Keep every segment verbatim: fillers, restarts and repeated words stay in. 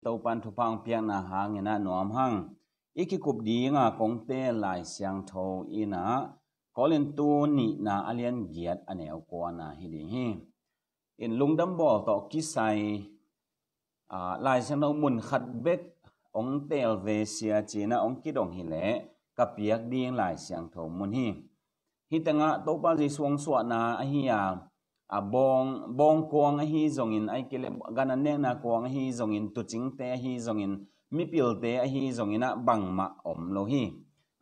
Topan thupha hong piakna hangin ah nuam hang. I kikup dinga kong teel Lai Siangtho in ah Korintu nihna a lian giat a neu kuana hi ding hi. In lungdam bawl tawh kisai, aa, Lai Siangtho mun khat bek hong teel ve sia ci-in ah hong kidong hileh ka piak ding Lai Siangtho mun hi. Hih tengah Topa Jesu hong suahna ahi a, a bawng, bawng kuang ahi zongin, ahih kei leh gan an nekna kuang ahi zongin, tuucingte ahi zongin, mipilte ahi zongin ah bangmah om lo hi.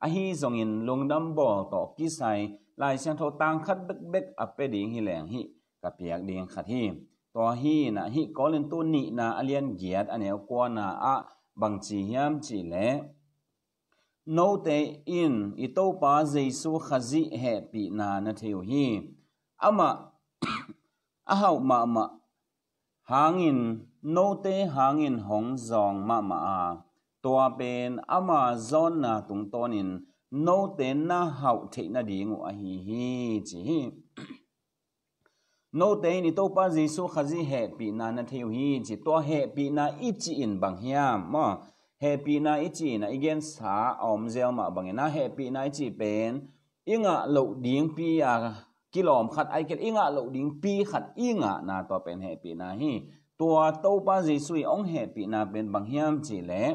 Ahi zongin lungdam bawl tawh kisai Lai Siangtho tang khat bekbek a pia ding hi leng hih ka piak ding khat hi. Tua hi in ah hih Korintu nihna a lian giat a neu kuana ah bang ci hiam cih leh, note in i Topa Jesu Khazih hehpihna na thei uh hi. Amah a hauh mahmah hangin, note hangin hong zawng mahmah a, tua pen ama zawnna tungtawnin note na hauh theih nading uh ahi hi, ci hi. Note in i Topa Jesu Khazih hehpihna na thei uh hi, ci. Tua hehpihna i cih in bang hiam? Maw, hehpihna i cih in ah i gensa a om zel mah bangin ah hehpihna i cih pen i ngah loh dingpi a kilawm khat, ahih kei leh i ngah loh dingpi khat i ngahna, tua pen hehpihna hi. Tua Topa Jesu i hong hehpihna pen bang hiam cih leh,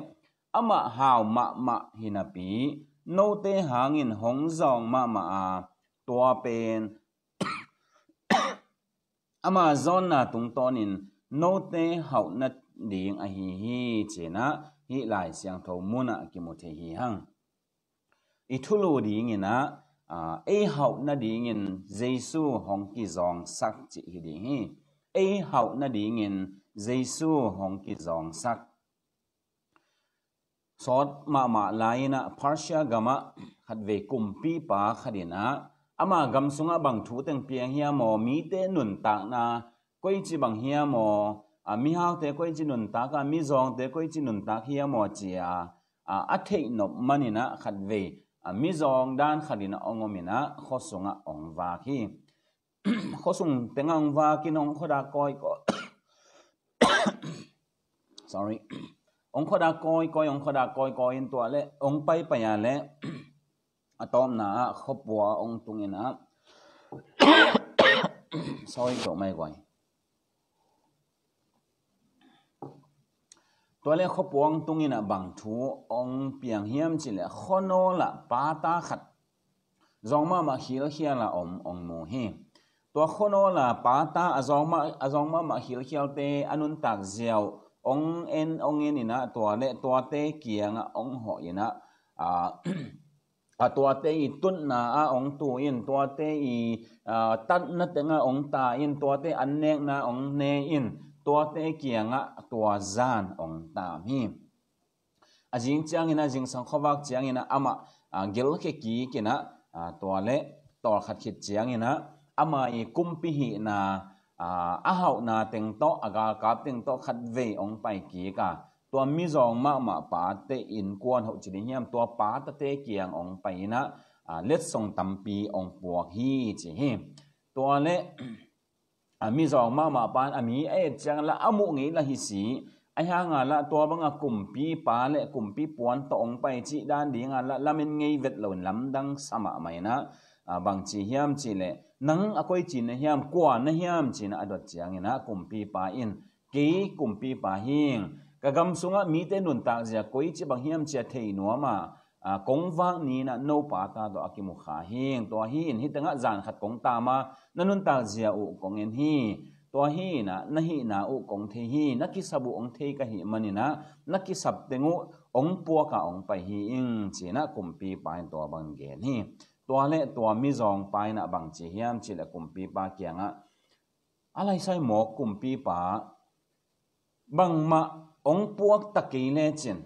amah hau mahmah hi napi, note hangin hong zawng mahmah a, tua pen ama zawnna tungtawnin note hauh nading ahi hi, ci-in ah hih Lai Siangtho munah kimu thei hi hang. I thulu dingin ah, aa, ei hauh nadingin Jesu hong kizawngsak cih hi ding hi. Ei hauh nadingin Jesu hong kizawngsak. Sawt mahmah lai-in ah Persia gamah khatvei kumpipa khat in ah, ama gam sungah bang thu teng piang hiam aw, mite nuntakna koici bang hiam aw, a, mihaute koici nuntak a, mizawngte koici nuntak hiam aw, ci-a, a, a theih nop manin ah khatvei, a, mizawng dan khat in ah hong om in ah khua sungah hong vak hi. Khua sung tengah hong vak in hong khuadak kawikawi, sorry, hong khuadak kawikawi, hong khuadak kawikawi in tua leh hong paipai a leh a tawpna ah khuapua hong tung in ah, sorry, tua mai guai. Tua leh khuapua hong tung in ah bang thu hong piang hiam cih leh, khuanawl ah pata khat zawng mahmah khilkhial a om hong mu hi. Tua khuanawl ah pata a zawng mah, a zawng mahmah khilkhialte a nuntak zia uh hong en, hong en in ah, tua leh tuate kiangah hong hawh in ah, a, a, tuate i tutna ah hong tu in, tuate i, a, tatna tengah hong ta in, tuate an nekna hong ne in, tuate kiangah tua zan hong tam hi. A zing ciangin ah, zingsang khuavak ciangin ah amah, a, gelkhia kik in ah, a, tua leh tawlkhat khit ciangin ah ama i kumpi hihna, a, a hauhna teng tawh, a galkap teng tawh khatvei hong pai kik a, tua mizawng mahmah pate innkuan hoih ci ding hiam, tua patate kiang hong pai in ah, a, letsong tampi hong puak hi, ci hi. Tua leh, a, mizawng mahmah pa in a mi a et ciang lah a muh ngei lah hi si. Ahi hang a lah tua bang a kumpipa leh kumpi puan tawh hong pai cih dan ding a lah lamen ngei vet lo in lamdang sa mahmah in ah, a, bang ci hiam cih leh, nang a koici na hiam, kua na hiam, ci-in ah a dot ciangin ah kumpipa in, kei kumpipa hi ing. Ka gam sungah mite nuntak zia koici bang hiam ci-a thei nuam a, a, kong vak ni-in ah no pata tawh a kimu kha hi ing. Tua hi in, hih tengah zan khat kong tam a, na nuntak zia uh kong en hi. Tua hi in ah na hihna uh kong thei hi. Na kisap uh hong thei ka hih manin ah na kisap teng uh hong puak a hong pai hi ing, ci-in ah kumpipa in tua bang gen hi. Tua leh tua mizawngpa in ah bang ci hiam cih leh kumpipa kiangah, a laisai mawk kumpipa, bangmah hong puak ta kei lecin,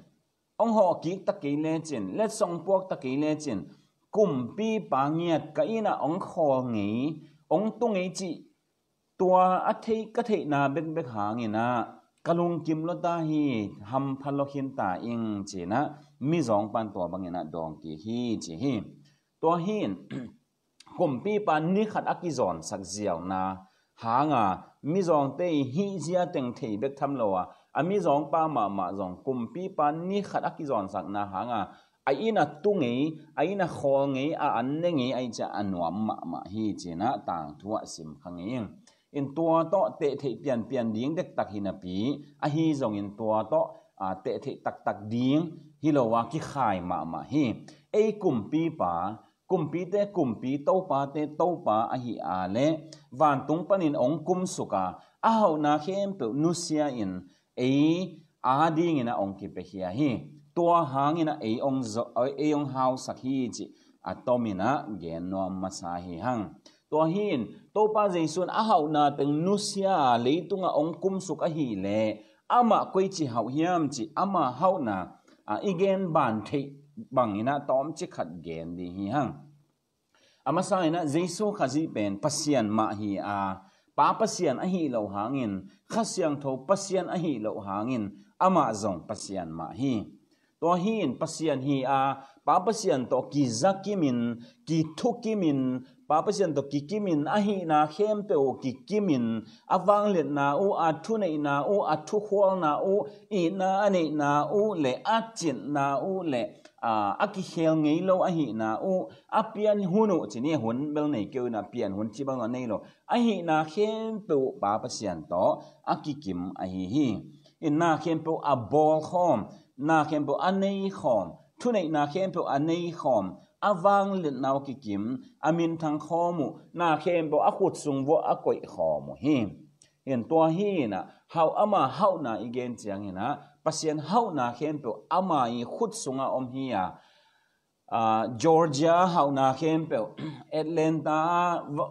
hong hawh kik ta kei lecin, letsong puak ta kei lecin, kumpipa ngiat ka inn ah hong khawl ngei, hong tu ngei cih tua a theih, ka theihna bekbek hangin ah ka lungkim lua ta hi, hampha lua khin ta ing, ci-in ah mizawngpa in tua bangin ah dawng kik hi, ci hi. Tua hi in, kumpipa ni khat a kizawnsak ziauna hang a, mizawngte i hih zia teng thei bek tham lo a, A mizawngpa mahmah zong kumpipa ni khat a kizawnsak na hanga a inn a tu ngei, a inn a khawl ngei, a an ne ngei ahih ciang a nuam mahmah hi ci-in ah tangthu ah sim kha ngei ing. In tua tawh tehtheih pianpian ding dektak hi napi, ahi zongin tua tawh, a, tehtheih taktak ding hi lo a kikhai mahmah hi. Ei kumpipa, kumpite kumpi, topate topa ahi a le, vantung panin hong kumsuk a, a hauhna khempeuh nusia in ei a dingin ah hong kipiakhia hi. Tua hangin ah ei hong zo-, ei hong hausak hi cih a tomin ah gen nuam masa hi hang. Tua hi-in Topa Jesu in a hauhna teng nusia a leitungah hong kumsuk ahih leh amah koici hauh hiam cih ama hauhna, a, i gen ban theih bangin ah tawmcik khat gen ding hi hang. A masa in ah Jesu Khazih pen Pasian mah hi a, Pa Pasian ahi lo hangin, Kha Siangtho Pasian ahi lo hangin, amah zong Pasian mah hi. Tua hi-in Pasian hi a, Pa Pasian tawh kizakimin, kithukimin, Pa Pasian tawh kikimin, ahihna khempeuh uh kikimin, a vangliatna uh, a thuneihna uh, a thukhualna uh, itna a neihna uh le a cinna uh le, a, a kikhel ngei lo ahihna uh, a pian hun uh, ci ni, hun bel nei kei uh in ah pian hun ci bang a nei lo, ahihna khempeuh uh Pa Pasian tawh a kikim ahi hi. In na khempeuh a bawlkhawm, na khempeuh a neikhawm, thuneihna khempeuh a neikhawm, a vangliatna uh kikim, a minthang khawm uh, na khempeuh a khut sung vuah a koihkhawm uh hi. In tua hi-in ah, hauh, ama hauhna i gen ciangin ah, Pasian hauhna khempeuh ama i khut sungah om hi a, a, Georgia hauhna khempeuh, Atlanta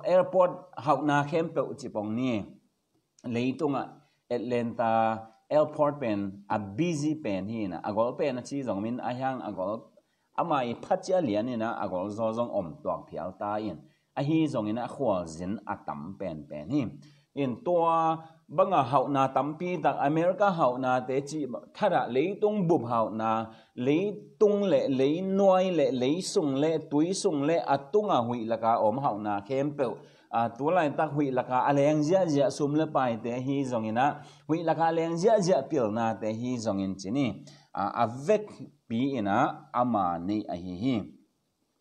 airport hauhna khempeuh ci pong ni. Leitungah Atlanta airport pen a busy pen hi-in ah, a gol pen a ci zong min a hiang a gol, ama i phacia lian in ah a gol zaw zong om tuak phial ta in, ahi zongin ah a khualzin a tam penpen hi. In tua banga hauhna tampi tak, America hauhnate cih thadah leitung bup hauhna, leitung le leinuai le leisung le tuisung le a tunga huih laka om hauhna khempeuh, a, tu laitak huih laka a leng ziahziah sum le paite ahi zongin ah, huih laka a leng ziahziah pilnate ahi zongin ci ni, a, a vekpi in ah ama neih ahi hi.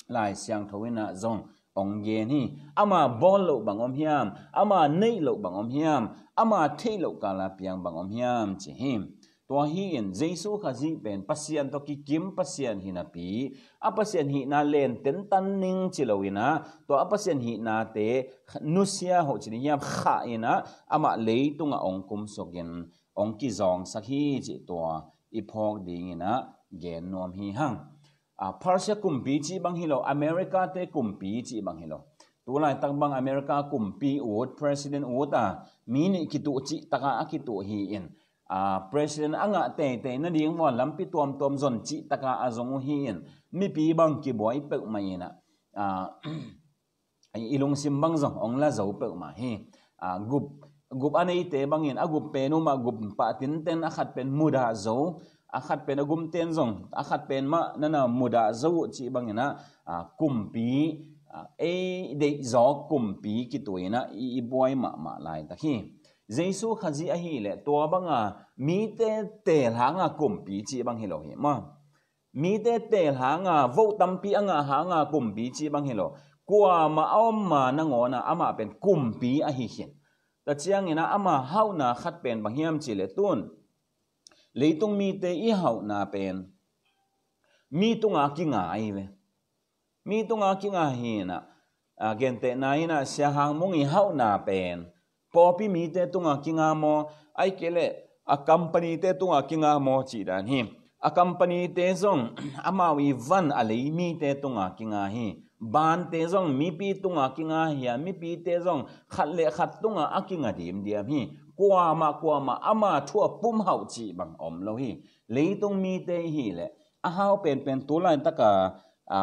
Lai Siangtho in ah zong hong gen hi. Ama bawl loh bang om hiam, ama neih loh bang om hiam, ama theih loh kala piang bang om hiam ci hi. Tua hi-in Jesu Khazih pen Pasian tawh kikim Pasian hi napi, a Pasian hihna lenten tan ning ci lo in ah, tua a Pasian hihnate nusia hoh ci ni hiam, khah in ah amah leitungah hong kumsukin hong kizawngsak hi cih tua i phawk dingin ah gen nuam hi hang. A, Persia kumpi cih bang hi lo, America te kumpi cih bang hi lo. Tu laitak bang America kumpi ut, president ut a, mi nih kituh cih taka a kituh hi-in, a, president a ngah teitei nading vua lampi tuamtuam zon cih taka a zong uh hi-in, mipi bang kibuai peuhmah in ah, a, i lungsim bang zong hong la zo peuhmah hi. A, gup, gup a neite bangin a gup pen uh mah gup pah tinten a khat pen mudah zo, a khat pen a gumten zong a khat pen mah nana mudah zo uh cih bangin ah, a, kumpi, a, ei deihzawk kumpi kituh in ah i, i buai mahmah laitak hi. Jesu Khazih ahih leh tua banga mite teel hanga kumpi cih bang hi lo hi maw. Mite teel hanga, vote tampi a ngah hanga kumpi cih bang hi lo. Kuamah a om ma nangawn ah amah pen kumpi ahi khin. Tua ciangin ah ama hauhna khat pen bang hiam cih leh tun, leitung mite i hauhna pen mi tunga kinga ahi ve. Mi tunga kinga hi in ah, a, gentehna in ah Sia Hang Mung i hauhna pen pawlpi mite tunga kinga maw, ahih kei leh a company te tunga kinga maw cih dan hi. A company te zong amau i van a lei mite tunga kinga hi. Bante zong mipi tunga kinga hi a, mipite zong khat le khat tunga a kinga dimdiam hi. Kuamah kuamah ama thu a pum hauh cih bang om lo hi. Leitung mite hi leh a hau penpen tu laitaka, a,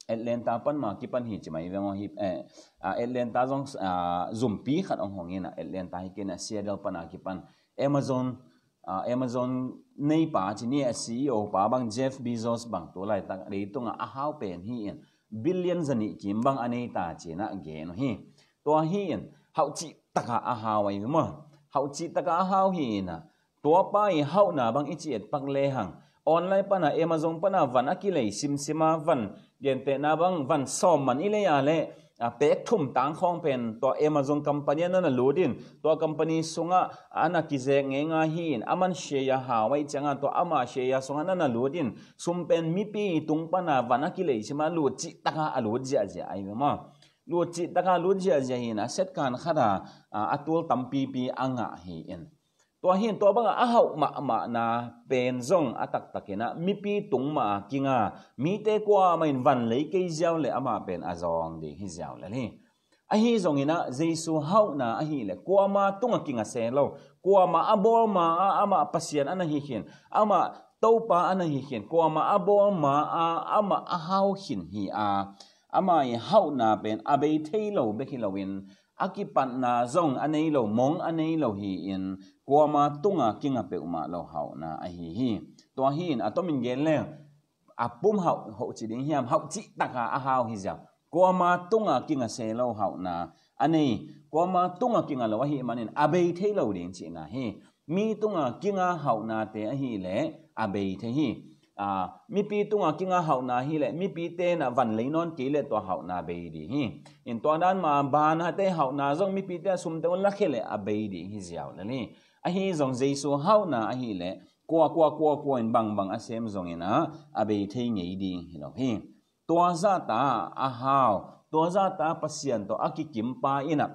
Atlanta pan ma kipan hi ci mai veng aw hi, eh, a, Atlanta zong, a, zumpi khat hong hong in ah, Atlanta hi kei in ah Seattle pan a kipan Amazon, a, Amazon neipa ci ni a C E O pa bang Jeff Bezos bang tu laitak leitungah a hau pen hi in billion zanih kim bang a nei ta ci in ah gen uh hi. Tua hi in hauh cih taka a hau ahi maw. Hauh cih taka a hau hi in ah Tua pa i hauhna bang i ci et pak lehang, online pana, Amazon pana van a kilei simsima van, gentehna bang van sawm man i lei a leh, a, pek thum tang khawng pen tua Amazon company ah na na lut in, tua company sungah a na kizek ngeingai hi in, a man share hau ahih ciangin tua ama share sungah na na lut in, sum pen mipi tung pana van a kilei sima lut cih taka a lut ziahziah ahi ve maw. Lut cih taka lut ziahziah hi in, a set kan khat a, a, a tul tampipi a ngah hi in. Tua hi in, tua banga a hauh mahmahna pen zong a taktakin ah mipi tung mah a kinga, mite kuamah in van lei kei ziau leh amah pen a zawng ding hi ziau lel hi. Ahi zongin ah Jesu hauhna ahih leh kuama tungah kinga se lo, kuamah a bawl ma-ah amah Pasian a na hi khin, amah Topa a na hi khin, kuamah a bawl ma-ah amah a hau khin hi a, ama i hauhna pen a bei thei lo bek hi loin, a kipatna zong a nei lo, mong a nei lo hi in, kuama tunga kinga peuhmah lo hauhna ahi hi. Tua hi in a tomin gen leng, a pum hauh, hauh ci ding hiam, hauh cih taka a hau hi ziau. Kuama tunga kinga se lo hauhna a nei, kuama tunga kinga lo ahih manin a bei thei lo ding cihna hi. Mi tunga kinga hauhnate ahih leh a bei thei hi. A, mipi tunga kinga hauhna hi leh, mipite na van lei nawn kei leh tua hauhna bei ding hi. In tua dan mah banate hauhna zong mipite a sumte un lakhia leh a bei ding hi ziau lel hi. Ahi zong Jesu hauhna ahih leh kua, kua, kua, kua in bangbang a sem zongin ah a bei thei ngei ding hi lo hi. Tua zahta a hau, tua zahta Pasian tawh a kikim pa in ah,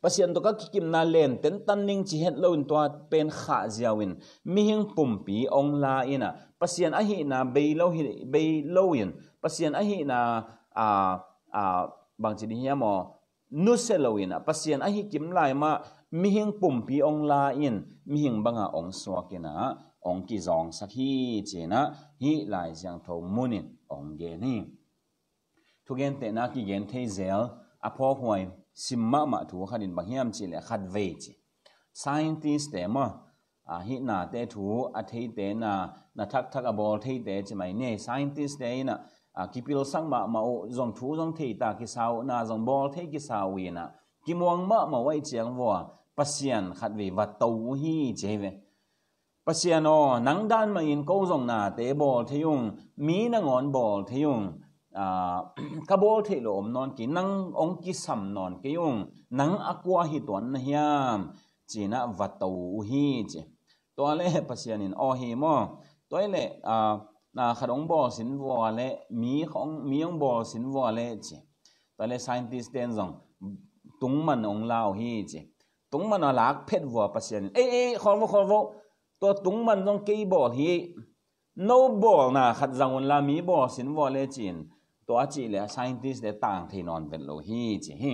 Pasian tawh ka kikimna len tentan ning ci het loin tua pen khah ziau in mihing pumpi ong la in ah, Pasian ahihna bei lo hi, bei lo in, Pasian ahihna, a, a, bangci ding hiam aw, nusia lo in ah, Pasian ahi kim lai mah mihing pumpi ong la in, mihing banga ong suak in ah ong kizawngsak hi ci in ah, hih Lai Siangtho mun in ong gen hi. Thugentehna kigen thei zel, a phawkhuai sim mahmah thu khat in bang hiam cih leh khatvei ci, scientist te maw, a, hih nate thu a theite na, na thakthak a bawl theite ci mai ni. Scientist te in ah, a, kipilsak mahmah uh, zong thu zong thei ta kisa uh, na zong bawl thei kisa uh in ah, kimuang mahmah uh ahih ciang vua Pasian khatvei va to uh hi ci hi ve. Pasian aw, nang dan mahin ko zong nate bawl thei ung, mi nangawn bawl thei ung, a, ka bawl theih loh om nawn kei, nang ong kisam nawn kei ung, nang a kua hi tuan na hiam, ci in ah va to uh hi ci. Tua leh Pasian in aw hi maw, tua hi leh, a, na khat ong bawl sin vua leh, mi khong, mi ong bawl sin vua leh ci. Tua leh scientist ten zong tungman ong la uh hi ci. Tungman a lak phet vua Pasian in, ei, ei, khawl vo, khawl vo. Tua tungman zong kei bawl hi. No bawlna khat zang un la, mi bawl sin vua leh ci in, tua cih leh scientist te tang thei nawn vet lo hi ci hi.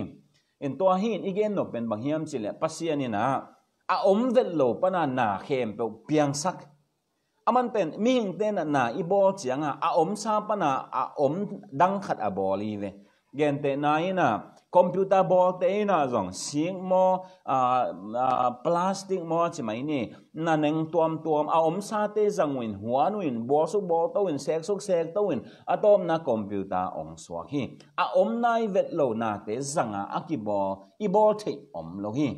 In tua hi in i gen nop pen bang hiam cih leh Pasian in ah a om vet lo pana na khempeuh piangsak. A man pen mihingte na, na i bawl cianga a omsa pana a om dang khat a bawl hi ve. Gentehna in ah, computer bawlte in ah zong sik maw, a, a, plastic maw ci mai ni, na neng tuamtuam a omsate zang uh in, huan uh in, bawlsuk bawlto in, seksuk sekto in, a tawpna computer ong suak hi. A om nai vet lo nate zanga a kibawl, i bawl theih om lo hi.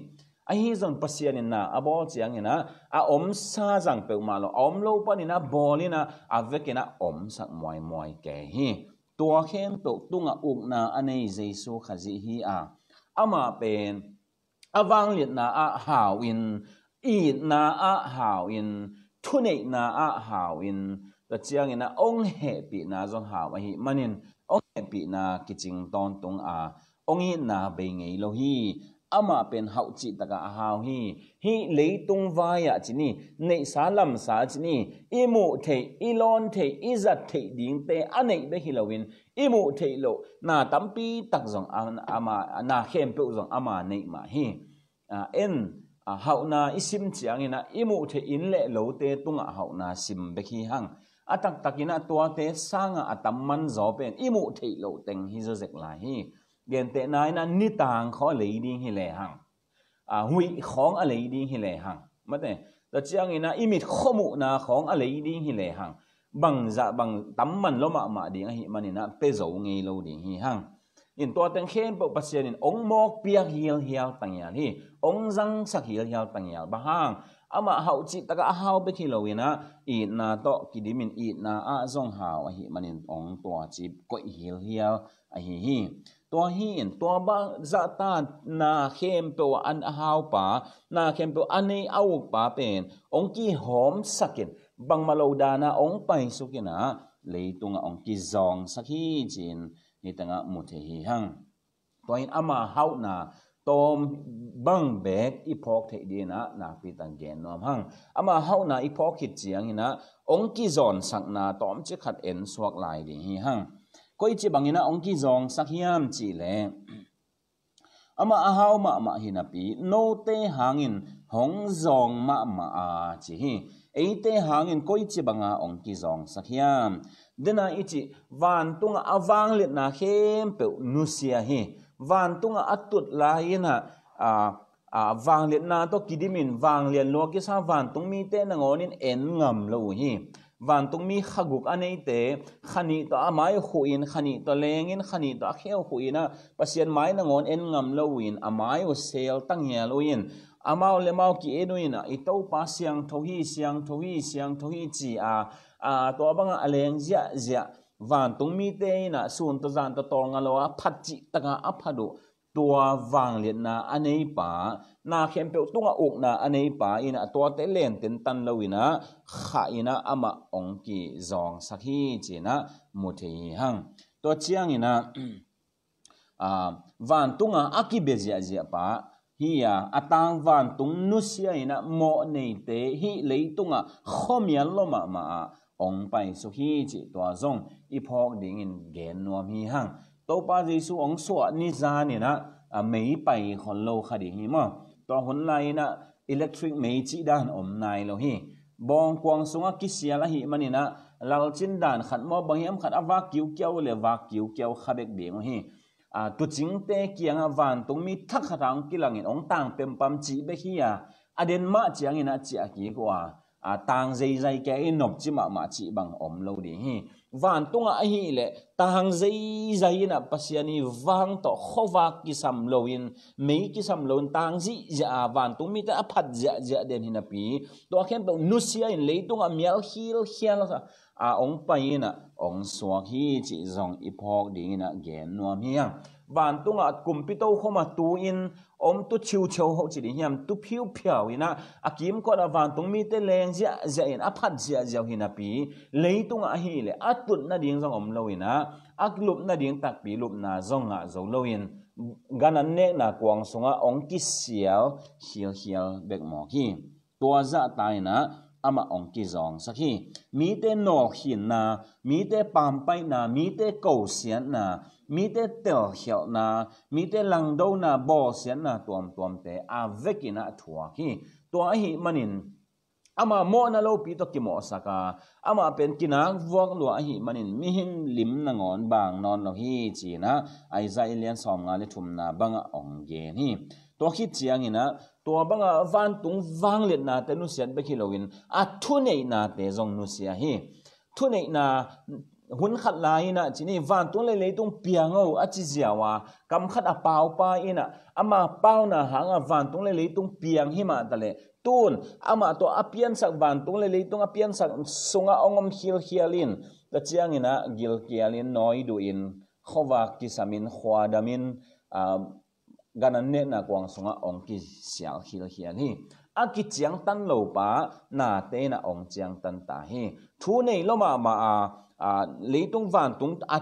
Ahi zong Pasian in na a bawl ciangin ah a omsa zang peuhmah lo, a om lo panin ah bawl in ah a vekin ah omsak muaimuai kei hi. Tua khempeuh tungah ukna a nei Jesu Khazih hi a, amah pen a vangliatna ah hau in, itna ah hau in, thuneihna ah hau in, tua ciangin ah ong hehpihna zong hau ahih manin ong hehpihna kicing tawntung a, ong itna bei ngei lo hi. Amah pen hauh cih takah a hau hi. Hih leitung vai-ah ci ni, neihsa lamsa ci ni, i muh theih, i lawn theih, i zat theih dingte a neih bek hi loin, i muh theih loh na tampi tak zong a, ama, na khempeuh zong ama neih mah hi. A, en, a, hauhna i sim ciangin ah i muh theih inn le lote tungah hauhna sim bek hi hang. A taktakin ah tuate sangah a tam man zaw pen i muh theih loh teng hi zawzek lai hi. Gentehna in ah nitang khawng a lei ding hi lehang, a, huih khawng a lei ding hi lehang, mate, tua ciangin ah i mit khuamuhna khawng a lei ding hi lehang, bangzah bang tam man lua mahmah ding ahih manin ah pia zo ngei lo ding hi hang. In tua teng khempeuh Pasian in ong mawk piak hialhial tangial hi, ong zangsak hialhial tangial. Bang hang, Amah hauh cih takah a hau bek hi loin ah, itna tawh kidimin itna ah zong hau ahih manin ong tua cip koih hilhial ahi hi. Tua hi in, tua bang zahta na khempeuh ah an a haupa, na khempeuh a nei a ukpa pen ong kihawmsakin, bangmah lo dana ong paisukin ah, leitungah ong kizawngsak hi ci-in hih tengah mu thei hi hang. Tua in ama hauhna tawm bang bek i phawk theih dingin ah nakpi tak gen nuam hang. Ama hauhna i phawk khit ciangin ah ong kizawngsakna tawmcik khat en suak lai ding hi hang. Koici bangin ah ong kizawngsak hiam cihleh, amah a hau mahmah hi napi, note hangin hong zawng mahmah a ci hi. Eite hangin koici banga ong kizawngsak hiam? Dena i cih vantungah a vangliatna khempeuh nusia hi. Vantungah a tut lai-in ah, a, a, vangliatna tawh kidimin vanglian lua kisa vantung mite nangawnin en ngam lo uh hi. Vantung mi kha guk a neite, kha nih tawh a mai uh khuhin, kha nih tawh lengin, kha nih tawh a khe uh khuhin ah, Pasian mai nangawn en ngam lo uh in, a mai uh sel tangial uh in, amau le mau ki-en uh in ah, i Topa siangtho hi, siangtho hi, siangtho hi ci a, a, tua bangah a leng ziahziah, vantung mite in ah sun tawh zan tawh tawlnga lo a phat cih takah a phat uh, tua vangliatna a neipa, na khempeuh tungah ukna a neipa in ah, tuate lenten tan loin ah, khah in ah amah ong kizawngsak hi ci-in ah mu thei hi hang. Tua ciangin ah, a, vantungah a kibia ziahziah pa hi a, a tang vantung nusia in ah mawh neite hih leitungah khuamial lo mahmah ah ong paisuk hi cih tua zong i phawk dingin gen nuam hi hang. Topa Jesu ong suah ni zanin ah, a, mei pai khol lo kha ding hi maw? Tua hun lai-in ah electric mei cih dan om nai lo hi. Bawngkuang sungah kisial ahih manin ah, lalcin dan khat maw, bang hiam khat a vak kiukiau le vak kiukiau kha bek ding uh hi. A, tuucingte kiangah vantung mi thak khat hong kilangin ong tang pempam cih bek hi a, a den mah ciangin ah ciah kik uh a, a, tang zeizai kei in nopci mahmah cih bang om lo ding hi. Vantungah ahih leh tang zeizai in ah Pasian i vang tawh khuavak kisam loin, mei kisam loin, tang zihziah a, vantung mite a phat ziahziah den hi napi, tua khempeuh nusia in leitungah mial khilkhial a, a, ong pai in ah ong suak hi cih zong i phawk dingin ah gen nuam hi hang. Vantungah kumpi tokhom a tu-in om, tu chiuchiu ho ci ding hiam, tu phiuphiau in ah, a kimkot ah vantung mite leng ziahziah in a phat ziahziah uh hi napi, leitungah ahih leh a tut nading zong om loin ah, a lup nading takpi lupna zong ngah zo loin, gan an nekna kuang sungah ong kisial khilkhial bek mawk hi. Tua zahta in ah amah ong kizawngsak hi. Mite nawlkhinna, mite pampaihna, mite kosiatna, mite telkhialhna, mite langdona, bawlsiatna tuamtuamte a vekin ah thuak hi. Tua ahih manin amah mawhna lopi tawh kimawhsak a, amah pen kinak vuak lua ahih manin mihing lim nangawn bang nawn lo hi ci-in ah Isaiah lian sawmnga le thumna bangah ong gen hi. Tua khit ciangin ah tua bangah vantung vangliatnate nusiat bek hi loin a thuneihnate zong nusia hi. Thuneihna, hun khat lai-in ah ci ni, vantung le leitung piang o a ci ziau a, kam khat a paupa in ah ama pauna hangah vantung le leitung piang hi mah taleh, tun amah tawh a piansak vantung le leitung a piansak sungah ong om khilkhial in, tua ciangin ah gilkial in, nawi duh in, khuavak kisam in, khuadam in, a, gan an nekna kuang sungah ong kisial khilkhial hi. A kiciangtan lo pa nate in ah ong ciangtan ta hi. Thu nei lo mahmah a, a, leitung vantung a,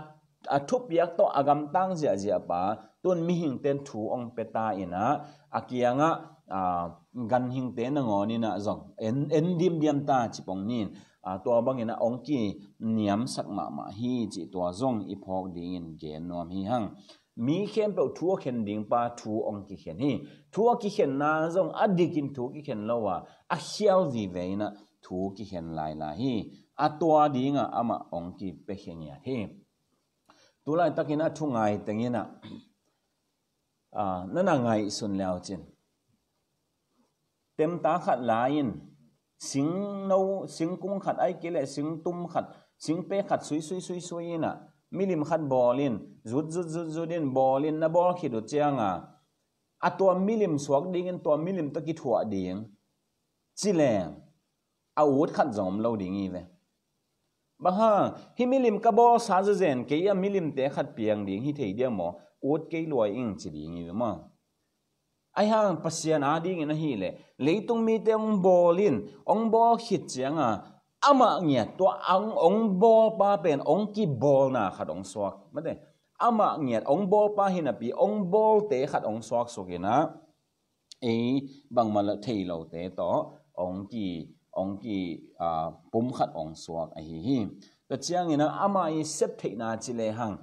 a thupiak tawh a gamtang ziahziah pa, tun mihingte in thu ong pia ta in ah, a kiangah, a, ganhingte nangawn in ah zong en, en diamdiam ta ci pong ni. A, tua bangin ah ong kiniamsak mahmah hi cih tua zong i phawk dingin gen nuam hi hang. Mi khempeuh thu a khen ding pa thu ong kikhen hi. Thu a kikhenna zong a dikin thu kikhen lo a, a khial vive in ah thu kikhen lailai hi. A tua dingah amah ong kipiakhia ngiat hi. Tulaitakin ah thu ngai teng in ah, a, na na ngaihsun le uh cin, temta khat la-in singno, singkung khat, ahih kei leh singtum khat, singpe khat suisui suisui in ah, milim khat bawl in, zut zut zut zut in bawl in, na bawl khit uh ciangin ah, a tua milim suak dingin tua milim tawh kithuah ding, ci leng a ut khat zong om lo ding hi ve. Bang hang, hih milim ka bawlsa zezen kei a milimte khat piang ding hi thei diam maw? Ut kei luai ing ci ding hi ve maw? Ahi hang Pasian adingin ahih leh leitung mite hong bawl in, hong bawl khit cianga amah ngiat tua hong, hong bawlpa pen hong kibawlna khat hong suak. Mate, amah ngiat hong bawlpa hi napi hong bawlte khat hong suak suk inah ei bangmah la thei lote tawh hong ki, hong ki, aa, pum khat hong suak ahi hi. Tua ciangin ah ama i sep theihna ci lehang,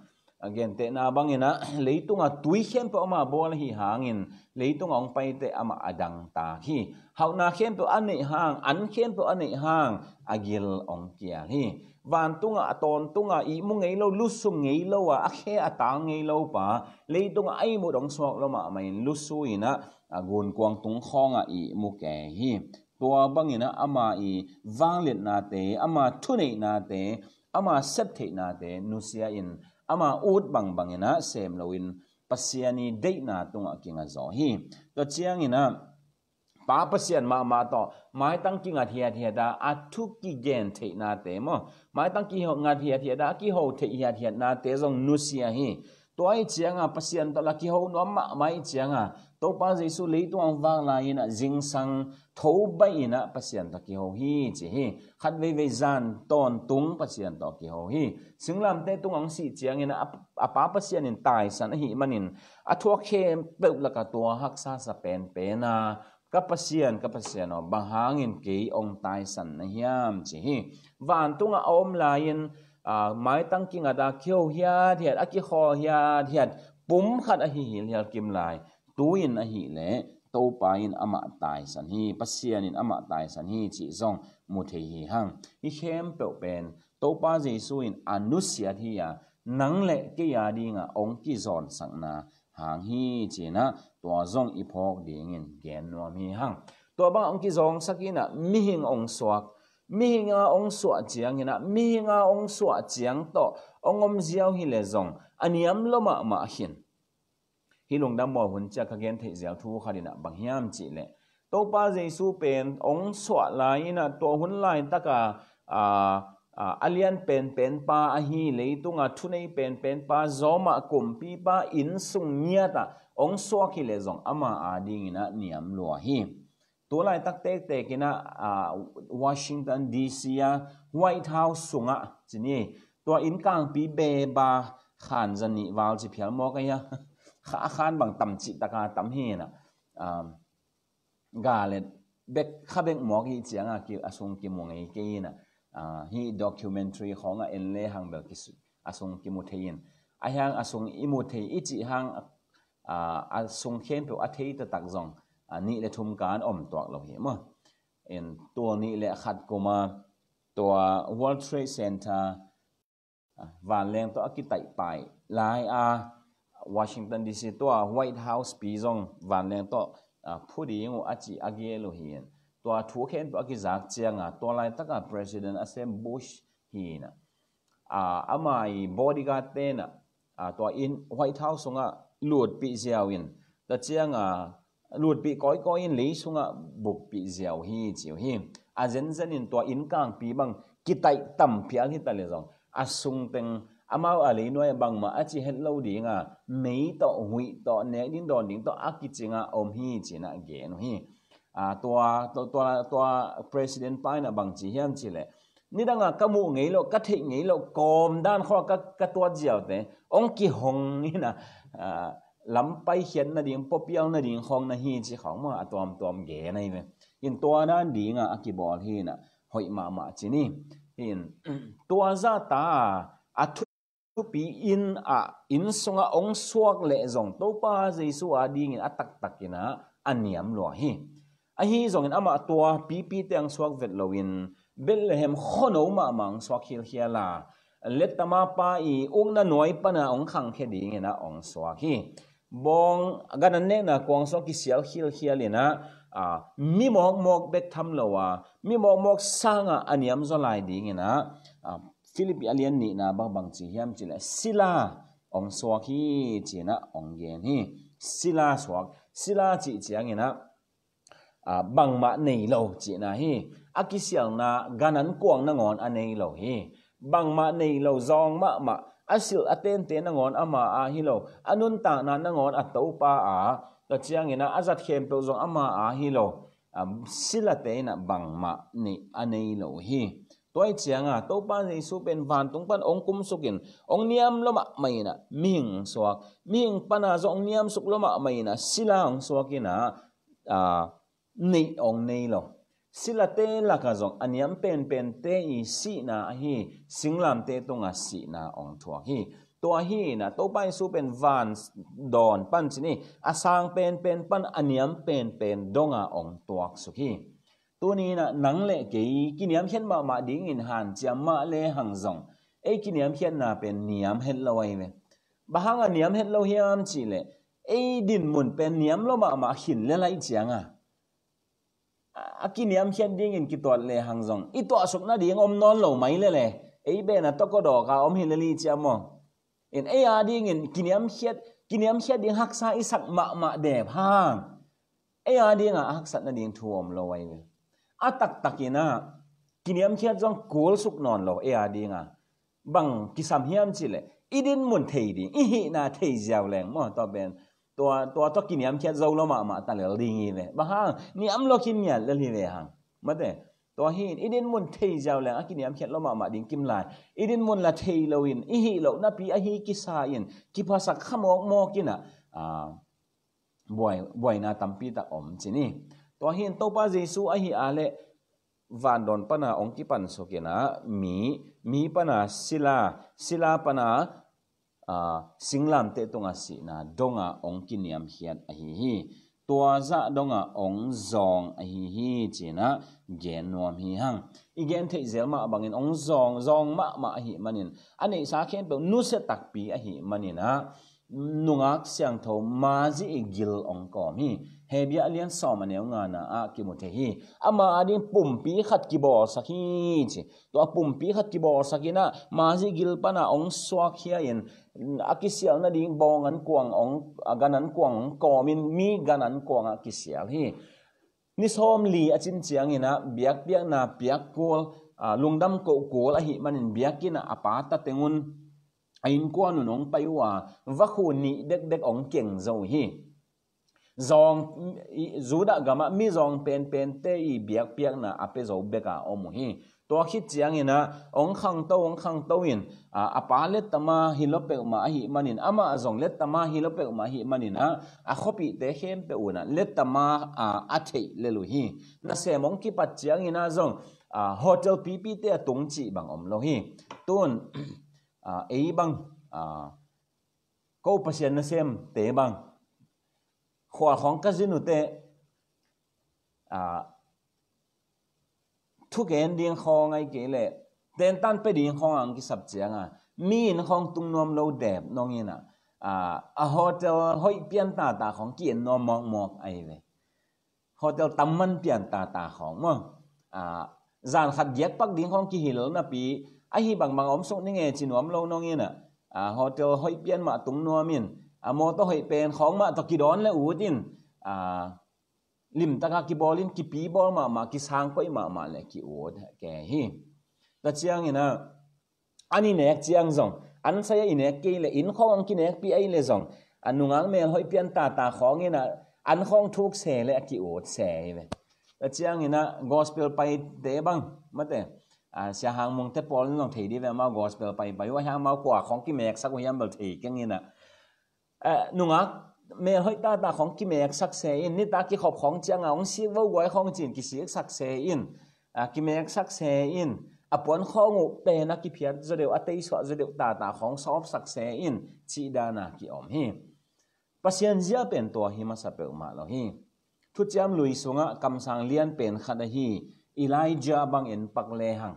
a gentehna bangin ah leitunga tui khempeuh ama bawl ahi hangin leitunga hong paite amah a dangtak hi. Hauhna khempeuh a neih hang, an khempeuh a neih hang a gil hong kial hi. Vantungah a tawntunga ihmu ngei lo, lusum ngei lo a, a khe a tang ngei lo pa, leitungah a ihmut hong suak lo mahmah in lusu inah a gunkuang tung khawngah ihmu kei hi. Tua banginah ama i vangliatnate, ama thuneihnate, ama septheihnate nusia in ama ut bangbang inah sem loin Pasian i deihna tungah kinga zaw hi. Tua cianginah Pa Pasian mahmah tawh maitang kingat hiathiat a, a thu kigen theihnate maw, maitang kingat hiathiat a, a kiho theih hiathiatnate zong nusia hi. Tua ih cianga Pasian tawh la kiho nuam mahmah ih cianga Topa Jesu leitung ang vak lai-in ah zingsang tho baih inah Pasian tawh kiho hi ci hi. Khat veivei zan tawntung Pasian tawh kiho hi. Singlamteh tung ang sih ciangin a, a Pa Pasian in taisan ahi manin a thuak khempeuh laka tua haksa sa penpen a, ka Pasian, ka Pasian aw, bang hangin kei hong taisan na hiam ci hi. Vantungah a om lai-in aa, maitang kingat a kiho hiathiat, a kikhawl hiathiat, pum khat ahi hilhial kim lai. Tu-in ahih leh Topa in amah taisan hi, Pasian in amah taisan hi cih zong mu thei hi hang. Hih khempeuh pen Topa Jesu in a nusiat hi a, nang le kei a dinga hong kizawn sakna hang hi cinah tua zong i phawk dingin gen nuam hi hang. Tua bang hong kizawngsak inah mihing hong suak, mihing a hong suah cianginah, mihing a hong suah ciang tawh hong om ziau hi leh zong a niam lo mahmah khin. Hih lungdam bawl hun ciah ka gen theih ziau thu khat inah bang hiam cih leh Topa Jesu pen hong suah lai inah tua hun laitaka, aa, aa, a lian penpen pa ahi, leitunga thunei penpen pa, zawmah kumpipa, innsung ngiatah hong suak hi leh zong ama a dinginah niam lua hi. Tu laitak tektek inah, aa, Washington D C a White House sungah ci ni, tua innkangpi beba khan zanih val ci phial mawk ahi a, kha a khan bang tam cih taka tam hi inah, aa, ga le bek kha bek mawk ih cianga ki, a sung kimu ngei kei inah, aa, hih documentary khawngah en lehang bel kisu, a sung kimu thei in, a hiang a sung i mu thei i cih hang, aa, a sung khempeuh a thei taktak zong, aa, nih le thum kan om tuak lo hi maw. In tul nih le khat kuma tua World Trade Center vanleng tawh a kitaihpaih lai a, Washington D C tua White House pi zong vanleng tawh, ah, phu ding uh a ci a gel uh hi in. Tua thu khempeuh a kizak cianga tua laitaka President a sem Bush hi inah, ah, ama i bodyguard tenah, ah, tua in White House sungah lutpih ziau in, tua cianga lutpih kawikawi in lei sungah bukpih ziau hi ci uh hi. A zenzen in tua innkangpi bang kitaih tam phial hi ta le zong a sung teng amau a leinuai bangmah a ci het lo dinga mei tawh huih tawh nek ding dawn ding tawh a kicinga om hi cinah gen uh hi. Ah, tua, tua, tua, tua president pa inah bang ci hiam cih leh, nidanga ka muh ngei loh, ka theih ngei loh kawm dan khawng ka, ka tuat ziaute hong kihong inah, ah, lam paikhiat nading, puapial nading khawng na hi ci khawng maw, a tuamtuam gen ahi ve. In tua dan dinga a kibawl hi inah hoih mahmah ci ni. In tua zahta a thupi in ah inn sungah hong suak leh zong Topa Jesu a dingin a taktak inah a niam lua hi. Ahi zongin amah tua pipite hong suak vet loin Bethlehem khuano mahmah hong suak khilkhial a, lettama pa i ukna nuai pana hong khangkhia dingin ah hong suak hi. Bawng gan an nekna kuang sung kisial khilkhial inah, ah, mi mawkmawk bek tham lo a, mi mawkmawk sangah a niamzaw lai dingin ah, ah, Philippi a lian nihna bangbang ci hiam cih leh sila hong suak hi cinah hong gen hi. Sila suak, sila cih ciangin ah, ah, bangmah nei lo cihna hi. A kisialna gan ankuang nangawn a nei lo hi. Bangmah nei lo, zawng mahmah, a silh a tente nangawn ama a hi lo, a nuntakna nangawn a Topa a, tua ciangin ah a zat khempeuh zong ama a hi lo, ah, silate in ah bangmah nei, a nei lo hi. Tua hi ciangin ah Topa Jesu pen vantung pan hong kumsukin, hong niam lua mahmah in ah mihing hong suak, mihing pan a zong hong niamsuk lua mahmah in ah sila hong suak in ah, ah, neih hong nei lo. Silate lakah zong a niam penpente i sihna ahi, singlamte tungah sihna hong thuak hi. Tua hi in ah Topa Jesu pen van dawn pan ci ni, a sang penpen pan a niam penpen dong a hong tuaksuk hi. Tuni in ah nang le kei kiniamkhiat mahmah dingin hanciam mah lehang zong, ei kiniamkhiatna pen niam het lo ahi ve. Bang hang a niam het lo hiam cih leh, ei dinmun pen niam lua mahmah khin lel ahih ciangin, a kiniamkhiat dingin kituat lehang zong i tuahsuk nading om nawn lo mai lel e. Ei beh na tawh kawdawk a om hi lel hi ciang maw. In ei a dingin kiniamkhiat, kiniamkhiat ding haksa i sak mahmah dep hang, ei a dingin a haksat nading thu om lo ahi ve. A taktak in ah kiniamkhiat zong kulsuk nawn lo ei a dingin. Bang kisam hiam cih leh, i dinmun thei ding, i hihna thei ziau leng maw, tua pen, tua, tua tawh kiniamkhiat zo lua mahmah ta lel ding hi ve. Bang hang, niam lua khin ngiat lel hi ve hang. Mate, tua hi in, i dinmun thei ziau leng a kiniamkhiat lua mahmah ding kim lai. I dinmun la thei lo in, i hih loh napi ahi kisa in, kiphasak kha mawkmawk in ah, ah, buai, buaina tampi tak om ci ni. Tua hi in Topa Jesu ahi a leh, vandawn pan a hong kipansuk in ah mi, mi pan a sila, sila pan a, ah, singlamte tungah sihna dong a hong kiniamkhiat ahi hi. Tua zah dong a hong zawng ahi hi ci in ah gen nuam hi hang. I gen theih zel mah bangin hong zawng, zawng mahmah ahih manin, a neihsa khempeuh nusia takpi ahih manin ah, nungak siangtho Mary i gil hong kawm hi. Hebrew a lian sawm a neu ngana ah kimu thei hi. Ama a ding pumpi khat kibawlsak hi ci. Tua pumpi khat kibawlsak in ah Mary gil pan a hong suakkhia in, a kisial nading bawng ankuang hong, a gan ankuang hong kawmin mi gan ankuang ah kisial hi. Ni sawmli a cin ciangin ah biakpiakna piak kul, ah, lungdam koh kul ahih manin biakinn ah a pa ta teng un, a innkuan un hong pai uh a, vakhu nih dekdek hong keng zo hi. Zawng, i, Judah gam ah mizawng penpente i biakpiakna a pia zo bek a om uh hi. Tua khit ciangin ah hong khangto, hong khangto in, a, a pa lettama hi lua peuhmah ahih manin, amah zong lettama hi lua peuhmah ahih manin ah, a khuapihte khempeuh un ah lettama, a, a theih lel uh hi. Nasem hong kipat ciangin ah zong, a, hotel pipite a tung cih bang om lo hi. Tun, a, ei bang, a, ko Pasian nasemte bang, khua khawng ka zin uh teh, a, thugen ding khawng ahih kei leh tentan pia ding khawng a hong kisap ciangin, mi inn khawng tung nuam lo dep nong in ah, a, a hotel hoih pian tata khawng ki-en nuam mawkmawk ahi ve. Hotel tam man pian tata khawng maw. A, zan khat giak pak ding khawng kihilh napi, ahi bangbang a om suk ning e ci nuam lo nong in ah, a, hotel hoih pian mah tung nuam in, a, mawtaw hoih pen khawng mah tawh kidawn le ut in, a, limtak a kibawl in, kipi bawl mahmah, kisang koih mahmah le ki-ut kei hi. Tua ciangin ah, an i nek ciang zong, an sai a i nek kei leh, inn khawng hong kinekpih ahih leh zong, a, nungak mel hoih pian tata khawng in ah, an khawng thuk se leh a ki-ut se hi ve. Tua ciangin ah gospel paite bang, mate, a, Sia Hang Mung te pawl in zong thei dih ve, amau gospel paipai uh a, amau kua khawng kimeksak uh hiam bel thei keng in ah. Eh, nungak mel hoih tata khawng kimeksak se in, nitak kikhop khawng ciangin hong sik vo guai khawng ci-in kisiksak se in, a, kimeksak se in, a puan khawng uh pen a kiphiat zaw deuh, a teisuah zaw deuh tata khawng sawpsak se in, cih dan a ki-om hi. Pasian zia pen tua hi masa peuhmah lo hi. Thuciam Lui sungah kamsang lian pen khat ahi Elijah bangin pak lehang,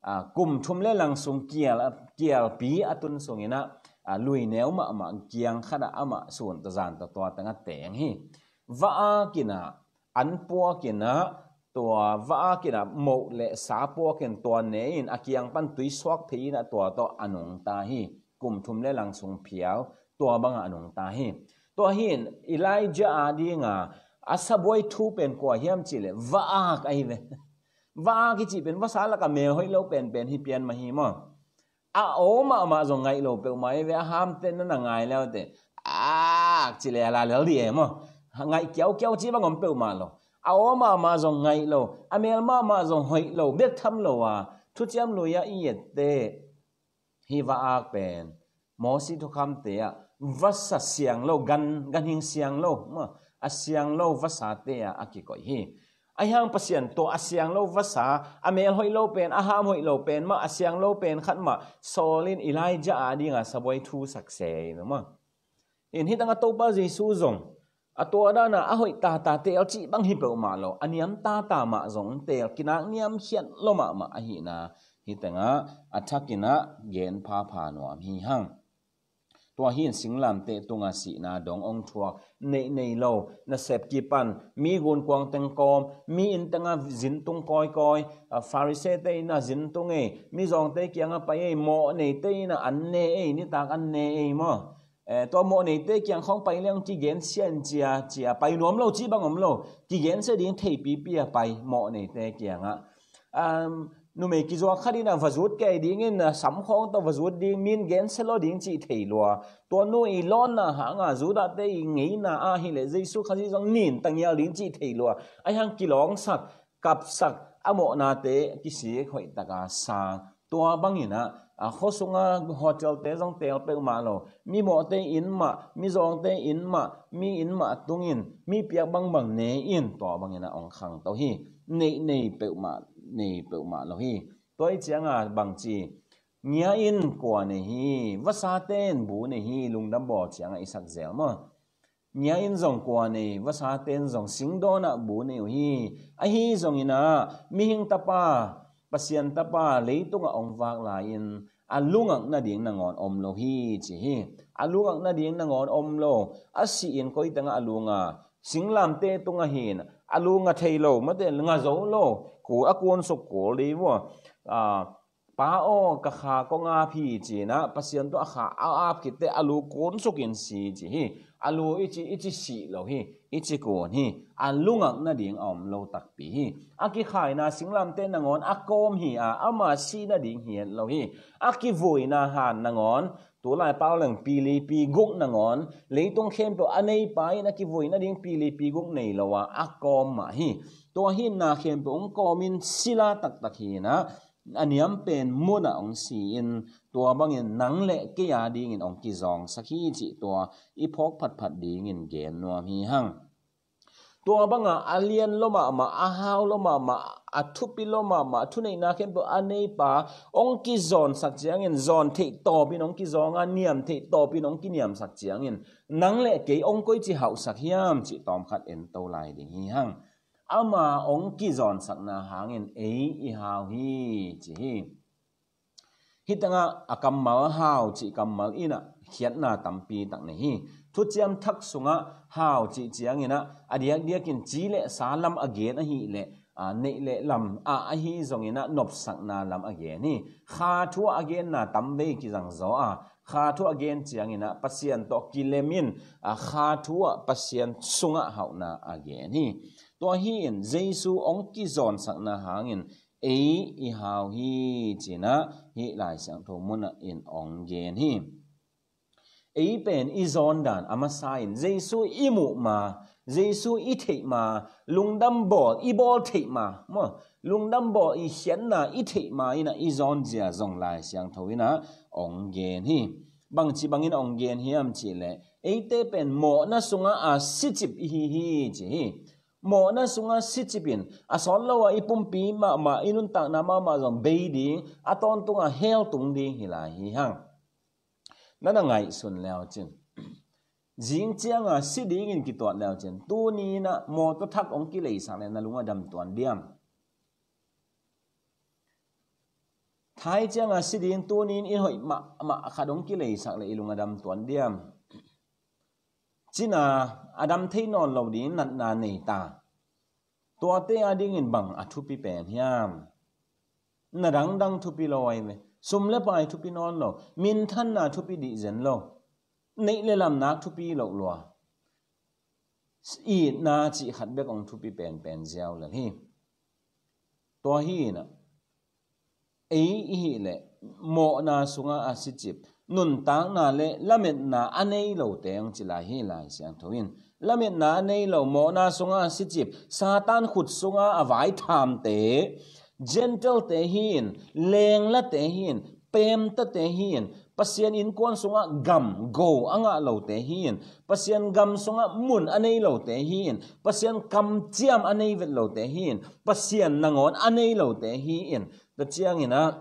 a, kum thum le lang sung kial, kialpi a tun sungin ah, a, lui neu mahmah kiang khat ah amah sun tawh zan tawh tua teng a teng hi. Va-ak in ah, an puak in ah, tua va-ak in ah moh le sa puak in tua ne in a kiang pan tui suak phei in ah tua tawh a nungta hi. Kum thum le lang sung phial, tua bangah a nungta hi. Tua hi in Elijah a ding a, A sabuai thu pen kua hiam cih leh va-ak ahi ve. Va-ak i cih pen vasa lak a mel hoih lo penpen hi pian mah hi maw. A aw mahmah zong ngaih lo peuhmah hi ve, a hamte na na ngai leute, ak cih leh a la lel dih e maw. Ngaih kiaukiau cih bang om peuhmah lo. A aw mahmah zong ngaih lo, a mel mahmah zong hoih lo, bek tham lo a, Thuciam Lui ah i ette hi va-ak pen Mosi thukhamte ah vasa siang lo, gan, ganhing siang lo maw, a siang lo vasate ah a kikoih hi. Ahi hang Pasian tua a siang lo vasa, a mel hoih lo pen, a ham hoih lo pen mah, a siang lo pen khat mah sawl in Elijah a dinga sabuai thu sak se hi maw. In hi tangah Topa Jesu zong a tua dana a hoih tata teel cih bang hi peuhmah lo, a niam tata mah zong teel, kinak niamkhiat lo mahmah ahihna hi tangah a thakin ah gen phapha nuam hi hang. Tua hi in singlamteh tunga sihna dong ong thuak, neih nei lo, nasep kipan, mi gunkuang teng kawm, mi inn tengah zin tung kawikawi, a, Pharisee te inn ah zin tung ei, mizawngte kiangah pai ei, mawh neite inn ah an ne ei, nitak an ne ei maw. Eh, tua mawh neite kiang khawng pai leng kigen sia in cia, cia pai nuam lo cih bang om lo, kigen sia ding theipipi a pai mawh neite kiangah. Um, numei kizuak khat in ah va zut kei dingin, ah, sam khawng tawh va zut ding, min gen sia lo ding cih thei lua. Tua nu i lawnna hanga Judah te i ngeina ahileh Jesu Khazih zong nin tangial ding cih thei lua. Ahi hang kilawngsak, kapsak, a mawhnate kisik hoih taka sang. Tua bangin ah, a, khua sunga hotel te zong teel peuhmah lo, mi mawhte inn mah, mizawngte inn mah, mi inn mah tungin, mi piak bangbang ne in, tua bangin ah ong khangto hi. Neih nei peuhmah, nei peuhmah lo hi. Tua i cianga bangci, ngia in kua nei hi, vasate in bu nei hi, lungdam bawl cianga i sak zel maw. Ngia in zong kua nei, vasate in zong singdawnah bu nei uh hi. Ahi zongin ah, mihing tapa, Pasian tapa, leitungah ong vak lai-in, a lungak nading nangawn om lo hi, ci hi. A lungak nading nangawn om lo, a sihin koi tengah a lunga, singlamteh tungah hin, a lunga thei lo, mate nga zo lo, ku a kunsuk kul dih vua. Ah, Pa aw, ka kha kong ap hi, ci-in ah, Pasian tawh a kha a ap khitteh a lu kunsuk in si, ci hi. A lu i ci, i ci sih lo hi, i ci kun hi. A lungak nading a om lo takpi hi. A kikhaina singlamteh nangawn a kawm hi a, ama sih nading hi het lo hi. A kivuina han nangawn, tulai pau leng pilipi guk nangawn, leitung khempeuh a neipa in a kivui nading pilipi guk nei lo a, a kawm mah hi. Tua hi in na khempeuh ong kawmin sila taktak hi in ah, a niam pen munah ong si in, tua bangin nang le kei a dingin ong kizawngsak hi cih tua i phawk phatphat dingin gen nuam hi hang. Tua banga a lian lo mahmah, a hau lo mahmah, a thupi lo mahmah, thuneihna khempeuh a neipa ong kizawngsak ciangin, zawn theih tawpin ong kizawng a, niam theih tawpin ong kiniamsak ciangin, nang le kei ong koici hauhsak hiam cih tawmkhat ento lai ding hi hang. Ama ong kizawngsakna hangin ei i hau hi, ci hi. Hi tangah a kammal hau cih kammal in ah khiatna tampi tak nei hi. Thuciam Thak sungah hau cih ciangin ah a diakdiakin ci le sa lam a gen ahih leh, a, neih le lam, a, ahi zongin ah nopsakna lam a gen hi. Kha thu ah a genna tamvei kizang zaw a, kha thu ah a gen ciangin ah Pasian tawh kilemin, a, kha thu ah Pasian sungah hauhna a gen hi. Tua hi in Jesu ong kizawngsakna hangin ei i hau hi, ci-in ah hih Lai Siangtho munah in ong gen hi. Ei pen i zawn dan a masa in Jesu i muh ma, Jesu i theih ma, lungdam bawl i bawl theih ma maw, lungdam bawl i khiatna i theih ma in ah i zawn zia zong Lai Siangtho in ah ong gen hi. Bangci bangin ong gen hiam cih leh, eite pen mawhna sungah a sicip i hi hi, ci hi. Mawhna sungah sicip in, a sawt lo a i pumpi mahmah, i nuntakna mahmah zong bei ding, a tawntung a hell tung ding hi lai hi hang. Na na ngaihsun leu cin, zing cianga si dingin kituat leu cin, tuni in ah mawtaw thak ong kileisak leh na lung a dam tuan diam? Thai cianga si ding, tuni in inn hoih mahmah khat ong kileisak leh i lung a dam tuan diam? Cina a dam thei nawn lo ding natna nei ta. Tuate a dingin bang a thupi pen hiam? Na dangdang thupi lo ahi ve. Sum le pai thupi nawn lo. Minthanna thupi dih zen lo. Neih le lam nak thupi loh lua. itna cih khat bek hong thupi penpen ziau lel hi. Tua hi inah ei i hih leh mawhna sungah a sicip, nuntakna le lametna a nei lote hong ci lai hi Lai Siangtho in. Lametna a nei lo, mawhna sungah a sicip, Satan khut sungah a vaithamte, Gentile-te hi in, lenglate hi in, peemtate hi in, Pasian innkuan sungah gam go a ngah lote hi in, Pasian gam sungah mun a nei lote hi in, Pasian kamciam a nei vet lote hi in, Pasian nangawn a nei lote hi in. Tua ciangin ah,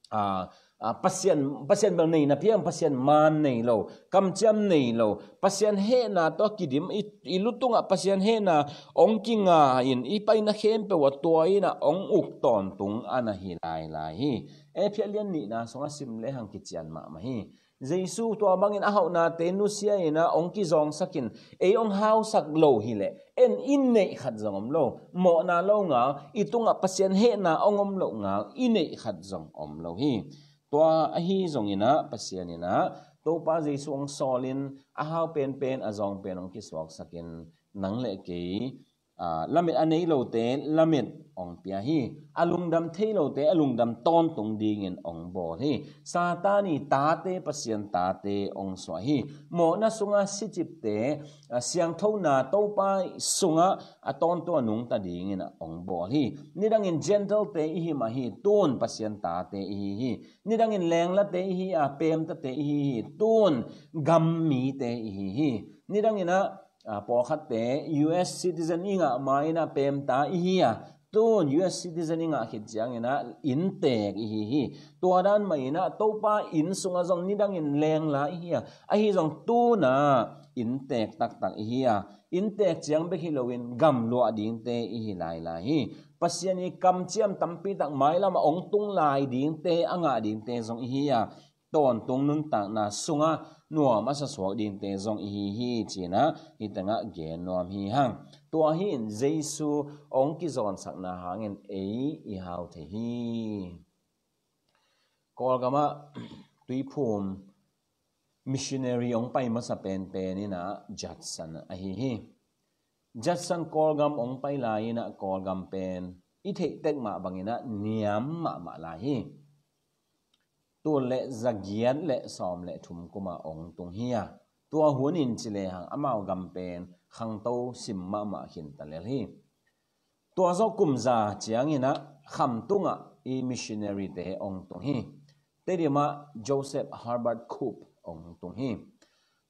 ah, ah, Pasian, Pasian bel neina piang, Pasian maan nei lo, kamciam nei lo, Pasian hehna tawh kidim, i, i lutungah Pasian hehna hong kinga in, i paina khempeuh ah tua inah hong uk tawntung a na hi lailai hi. Efesa lian nihna sungah sim lehang kician mahmah hi. Jesu tua bangin a hauhnate nusia inah hong kizawngsakin, ei hong hausak lo hileh en i neih khat zong om lo. Mawhna lo ngal, i tungah Pasian hehna hong om loh ngal i neih khat zong om lo hi. Tua ahi zonginah Pasian inah Topa Jesu hong sawlin a hau penpen a zawng pen hong kisuaksakin, nang le kei, aa, lamet a nei lote lamet hong pia hi. A lungdam thei lote a lungdam tawntung dingin hong bawl hi. Satan i tate Pasian tate hong suah hi. Mawhna sunga sicipte, aa, siangthona Topa sunga a tawntung a nungta dingin hong bawl hi. Nidangin Gentile-te i hi mah hi, tun Pasian tate i hi hi. Nidangin lenglate i hi a, peemtate i hi hi, tun gammite i hi hi. Nidanginah, aa, pawlkhatte U S citizen i ngah ma inah peemta i hi a, tun U S citizen i ngah khit cianginah inntek i hi hi. Tua dan mah inah Topa inn sungah zong nidangin lengla i hi a, ahi zong tunah inntek taktak i hi a, inntek ciang bek hi loin gamluah dingte i hi lailai hi. Pasian i kamciam tampi tak mailamah hong tung lai dingte, a ngah dingte zong i hi a, tawntung nuntakna sungah nuam a sasuak dingte zong i hi hi, cinah hih tengah gen nuam hi hang. Tua hi in Jesu hong kizawnsakna hangin ei i hau thei hi. Kawlgamah tuiphum missionary hong pai masa penpen inah Judson ahi hi. Judson Kawlgam hong pai lai inah Kawlgam pen i theih tek mah banginah niam mahmah lai hi. Tul le zagiat le sawm le thum kuma hong tung hi a, tua hunin ci lehang amau gam pen khangto sim mahmah khin ta lel hi. Tua zawh kum za cianginah Khamtungah i missionary-te hong tung hi. Tedim ah Joseph Herbert Cope hong tung hi.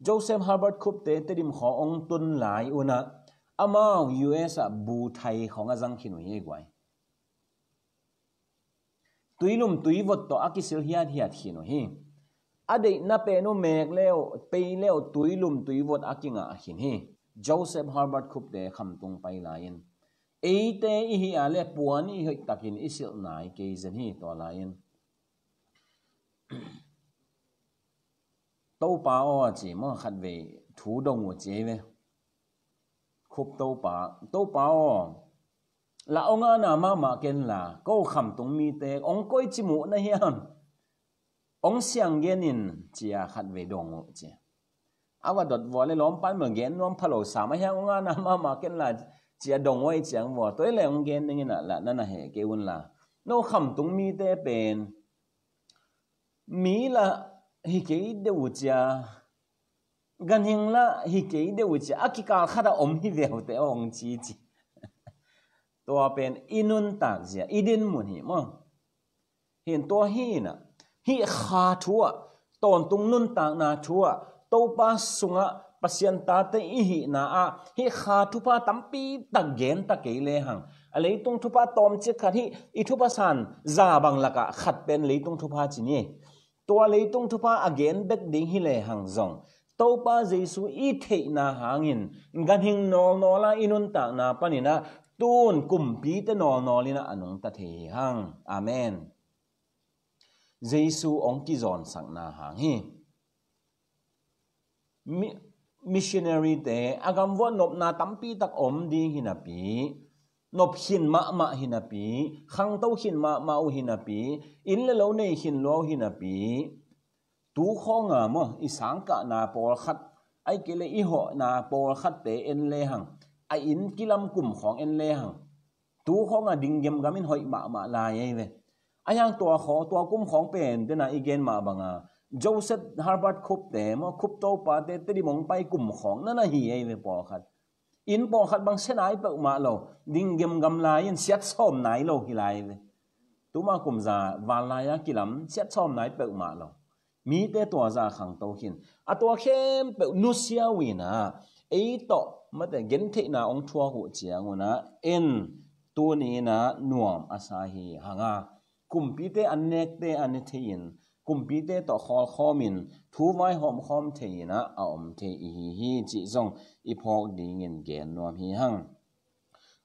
Joseph Herbert Cope-te Tedim khawng hong tun lai unah amau U S ah bu thai khawng a zang khin uh hi guai. Tuilum tuivot tawh a kisil hiathiat khin uh hi. A deihna pen uh mek le uh, pei le uh, tuilum tuivot a kingah khin hi. Joseph Herbert Cope-te Khamtung pai lai-in eite i hi a le puan i hoih takin i silh nai kei zen hi. Tua lai-in Topa aw a ci maw, khatvei thu dong uh ci ei ve. Khup Topa, Topa aw, la hong ana mahmah ken la, ko Khamtung mite hong koici muh na hiam? Hong siang gen in, cia khatvei dong uh ci. A va dot vua le lawmpan mah gen nuam pha lo sam a hiang, hong ana mahmah ken la, cia dong uh ei ciang vua, tua i le hong gen dingin ah la na na heh kei un la. No Khamtung mite pen mi la hi kei deuh uh cia, ganhing la hi kei deuh uh cia, a kikal khat a om hi veute hong ci ci. Tua pen i nuntak zia, i dinmun hi maw. Hin tua hi inah, hih kha thu ah, tawntung nuntakna thu ah, Topa sungah Pasian tate i hihna ah hih kha thupha tampi tak gen ta kei lehang, a leitung thupha tawmcik khat hih i thupha san za bang lakah khat pen leitung thupha ci ni. Tua leitung thupha a gen bek ding hi lehang zong, Topa Jesu i theihna hangin ganhing nawlnawla i nuntakna paninah tun kumpite nawlnawl inah a nungta thei hi hang. Amen. Jesu hong kizawnsakna hang hi. Mi-, missionary-te a gamvuah nopna tampi tak om ding hinapi, nop khin mahmah hinapi, khangto khin mahmah uh hinapi, inn le lo nei khin lua uh hinapi, tu khawnga maw, i sangkahna pawlkhat Ai kei le i hawhna pawlkhatte en lehang, a inn kilam kum khawng en lehang, tu khawng a ding gemgam in hoih mahmah lai ei ve. A hiang tua khaw, tua kum khawng pen tena i gen mah banga Joseph Herbert Cope te maw, Cope topate Tedim hong pai kum khawng nana hi ei ve pawlkhat. Inn pawlkhat bang se nai peuhmah lo, ding gemgam lai in siat sawm nai lo hi lai ve. Tuma kum za vanlai-a kilam siat sawm nai peuhmah lo. Mite tua za khangto khin. A tua khempeuh nusia uh inah, ei tawh mate gentheihna hong thuak uh ciang unah, en tuni inah nuam a sa hi hanga. Kumpite an nekte a ne thei-in, kumpite tawh khawlkhawmin thu vaihawm khawm thei inah a om thei i hi hi cih zong i phawk dingin gen nuam hi hang.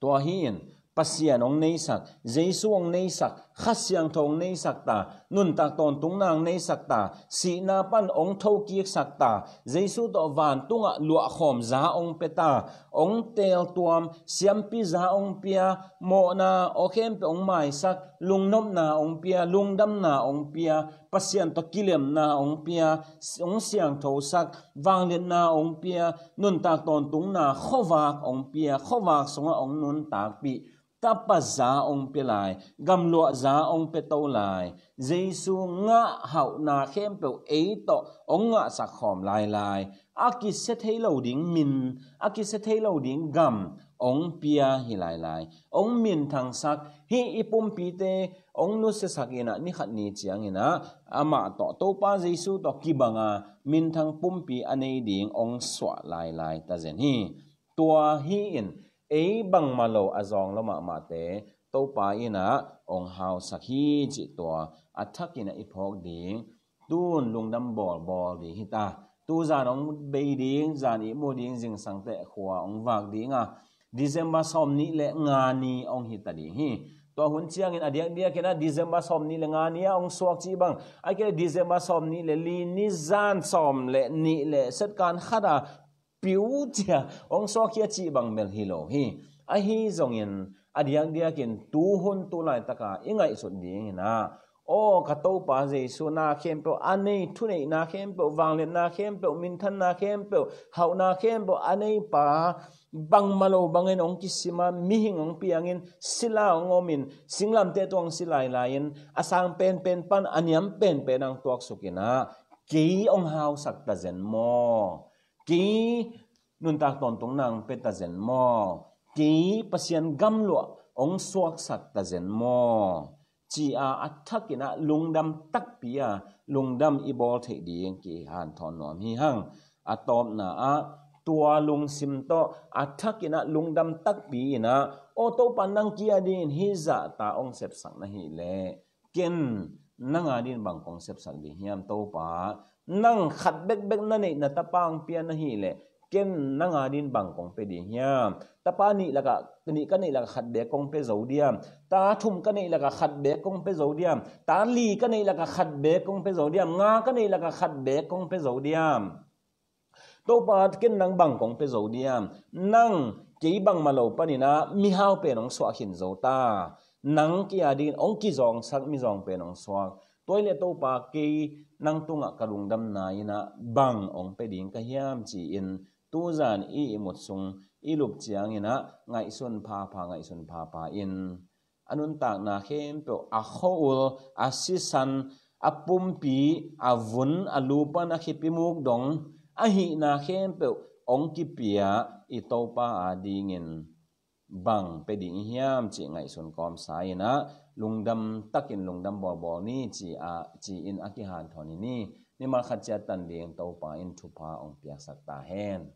Tua hi-in Pasian hong neisak, Jesu hong neisak, Kha Siangtho hong neisak ta, nuntak tawntungna hong neisak ta, sihna pan hong thokiksak ta, Jesu tawh vantungah luahkhawm za hong pia ta, hong teeltuam, siampi za hong pia, mawhna aw khempeuh hong maisak, lungnopna hong pia, lungdamna hong pia, Pasian tawh kilemna hong pia, hong siangthosak, vangliatna hong pia, nuntak tawntungna khuavak hong pia, khuavak sungah hong nuntakpih, tapa za hong pia lai, gamluah za hong pia to lai, Jesu ngah hauhna khempeuh ei tawh hong ngahsak khawm lailai, a kisia thei lo ding min, a kisia thei lo ding gam hong pia hi lailai, hong minthangsak, hih i pumpite hong nusiasak inah ni khat ni ciang inah amah tawh Topa Jesu tawh kibanga minthang pumpi a nei ding hong suah lailai ta zen hi. Tua hi-in ei bangmah lo a zawng lo mahmahte Topa inah hong hausak hi cih tua a thak inah i phawk ding. Tun lungdam bawlbawl ding hi ta. Tuzan hong bei ding, zan ihmu ding, zingsang teh khua hong vak ding a, December sawm nih le nga ni hong hi ta ding hi. Tua hun ciangin a diakdiak inah December sawm nih le nga ni ah hong suak cih bang, a kei December sawm nih le li ni zan sawm le nih le setkan khat a piu cia hong suak hi a cih bang bel hi lo hi. Ahi zongin a diakdiakin tuhun tu laitaka i ngaihsut ding inah, aw ka Topa Jesu na khempeuh a nei, thuneihna khempeuh, vangliatna khempeuh, minthanna khempeuh, hauhna khempeuh a neipa bangmah lo bangin hong kisima, mihing hong piangin, sila hong omin, singlamteh tungah hong si lailai-in, a sang penpen pan a niam penpen hong tuaksuk inah, kei hong hausak ta zen maw? Kei nuntak tawntungna hong pia ta zen maw? Kei Pasian gamluah hong suaksak ta zen maw? Ci-a a thak inah lungdam takpi a lungdam i bawl theih ding kihanthawn nuam hi hang. A tawpna ah tua lungsim tawh a thak inah lungdam takpi inah, aw Topa nang kia dingin hih zahta hong sepsak na hih leh, ken nang a dingin bang kong sepsak ding hiam Topa? Nang khat bekbek na neih na tapa hong pia na hih leh, ken nang a dingin bang kong pia ding hiam? Tapa nih lakah, nih ka neih lakah khat beek kong pia zo diam? Ta thum ka neih lakah khat beek kong pia zo diam? Ta li ka neih lakah khat beek kong pia zo diam? Nga ka neih lakah khat beek kong pia zo diam? Topa, ken nang bang kong pia zo diam? Nang kei bangmah lo paninah mihau pen hong suah khin zo ta. Nang kia dingin hong kizawngsak mizawng pen hong suak. Tua hi leh Topa, kei nang tungah ka lungdamna inah bang hong pia ding ka hiam ci-in tuzan i ihmut sung i lup ciang inah ngaihsun phapha, ngaihsun phapha in a nuntakna khempeuh, a khua-ul, a sisan, a pumpi, a vun, a lu pan a khipimuk dong, a hihna khempeuh hong kipia i Topa a dingin bang pia ding i hiam cih ngaihsun kawmsa inah lungdam takin lungdam bawlbawl ni ci-a, ci-in a kihanthawn i ni. Mimal khat ciat tan ding Topa in thupha hong piaksak ta hen.